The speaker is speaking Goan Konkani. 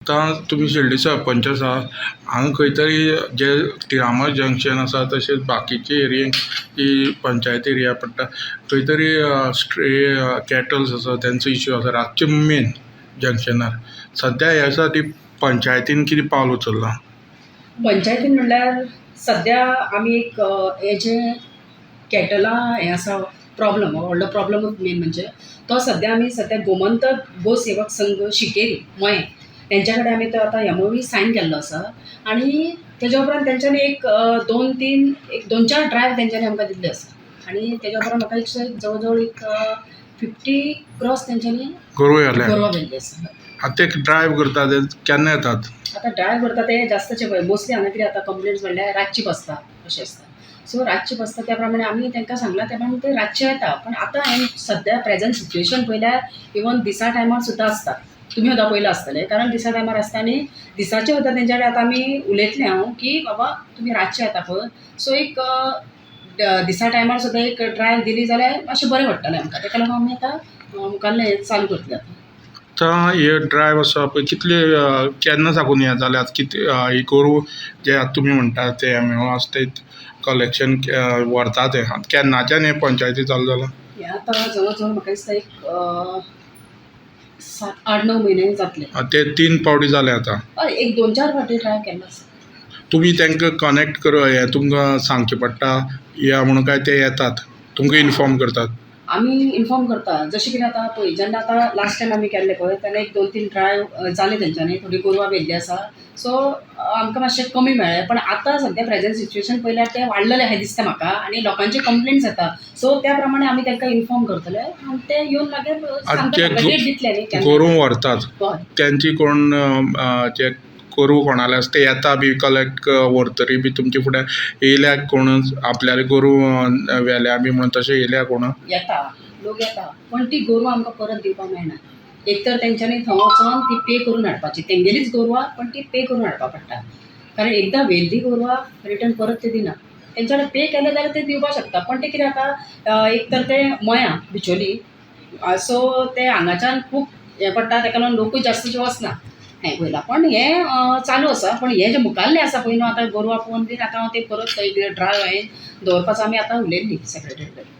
आतां तुमी शिर्डी सरपंच आसा, हांगा खंय तरी जे तिळामाळ जंक्शन आसा तशेंच बाकीचे एरियेक ही पंचायत एरिया पडटा, थंय तरी स्ट्रे कॅटल्स आसा तेंचो इश्यू आसा रातचे मेन जंक्शनार सद्या ह्या साठी पंचायतीन कितें पावल उचल्लां? पंचायतीन म्हणल्यार सद्या आमी एक हें जें कॅटलां हें आसा प्रोब्लम हो व्हडलो प्रोब्लमूच मेन म्हणजे तो सद्या आमी सद्या गोमंतक गो सेवक संघ शिकेरी मयें तेंच्या कडेन आमी तो आतां एमओयू सायन केल्लो आसा आनी तेज्या उपरांत तेंच्यांनी एक दोन तीन एक दोन चार ड्रायव तेंच्यांनी आमकां दिल्ले आसा आनी तेज्या उपरांत म्हाका दिसता जवळ जवळ एक 50 क्रॉस तेंच्यांनी गोरवां व्हेल्या. गोरवां व्हेल्ली आसा. आतां ते ड्रायव करता ते केन्ना येतात? आतां ड्रायव करता ते जास्तचे पळय मोस्टली हांगा कितें जाता कंप्लेन्स म्हणल्यार रातची बसता अशें आसता. सो रातची बसता त्या प्रमाणे आमी तांकां सांगलां त्या प्रमाणे ते रातचे येता पण आतां हांवें सद्या प्रेजंट सिट्युएशन पळयल्यार इवन दिसा टायमार सुद्दां आसता. तुमी सुद्दां पयलां आसतलें कारण दिसा टायमार आसता आनी दिसाचे सुद्दां तेंच्या कडेन आतां आमी उलयतलें हांव की बाबा तुमी रातचे येता पळय सो एक दिसा टायमार सुद्दां एक ड्रायव दिली जाल्यार मातशें बरें पडटलें आमकां. तेका लागून आमी आतां मुखारलें हें चालू करतले आतां. आतां हे ड्रायव आसा पळय कितले केन्ना साकून हें जाल्यात कितें ही गोरवां जे आतां तुमी म्हणटा ते एम ओ आसा ते कलेक्शन व्हरता ते केन्नाच्यान हे पंचायती चालू जालां? हें आतां जवळ जवळ म्हाका दिसता एक 7 8 9 म्हयने जातले. ते 3 पावटी जाले आतां. हय, एक 2 4 फावटी ड्रायव केल्लो आसा. तुमी तांकां कनेक्ट कर हें तुमकां सांगचें पडटा या म्हणून काय ते येतात तुमकां इनफॉर्म करतात? आमी इनफॉर्म करता. जशें कितें आतां पळय जेन्ना आतां लास्ट टायम आमी केल्ले पळय तेन्ना एक 2-3 ड्रायव जाले तेंच्यांनी, थोडी गोरवां व्हेल्ली आसा. सो आमकां मातशें कमी मेळ्ळें पण आतां सद्या प्रेजंट सिट्युएशन पळयल्यार तें वाडलेलें अशें दिसता म्हाका आनी लोकांचे कंप्लेन्स येता. सो त्या प्रमाणे आमी तांकां इनफॉर्म करतले आनी ते येवन मागीर आनी जे सांगतले, डेट दितले न्ही केन्ना. गोरूं व्हरतात हय. तेंची कोण जे गोरूं कोणाले आसा ते येता बी कलेक्ट व्हरतरी बी तुमचे फुडें येयल्या कोण आपल्याले गोरूं व्हेल्या बी म्हणून तशें येयल्या कोण? येता लोक येता पण ती गोरवां आमकां परत दिवपाक मेळना. एक तर तेंच्यांनी थंय वचोन ती पे करून हाडपाची, तेंगेलीच गोरवां पण ती पे करून हाडपाक पडटा. कारण एकदां व्हेल्ली गोरवां रिटर्न परत ते दिना. तेंच्यानी पे केले जाल्यार ते दिवपाक शकता पण ते कितें जाता एक तर ते मयां बिचोली सो ते हांगाच्यान खूब हें पडटा तेका लागून लोकूय जास्तशे वचना हें पळयलां. पण हें चालू आसा पण हें जें मुखाल्लें आसा पळय न्हू आतां गोरवां पळोवन बीन आतां हांव तें परत थंय ड्रायव हांवें दवरपाचो आमी आतां उलयल्ली सेक्रेटरी कडेन.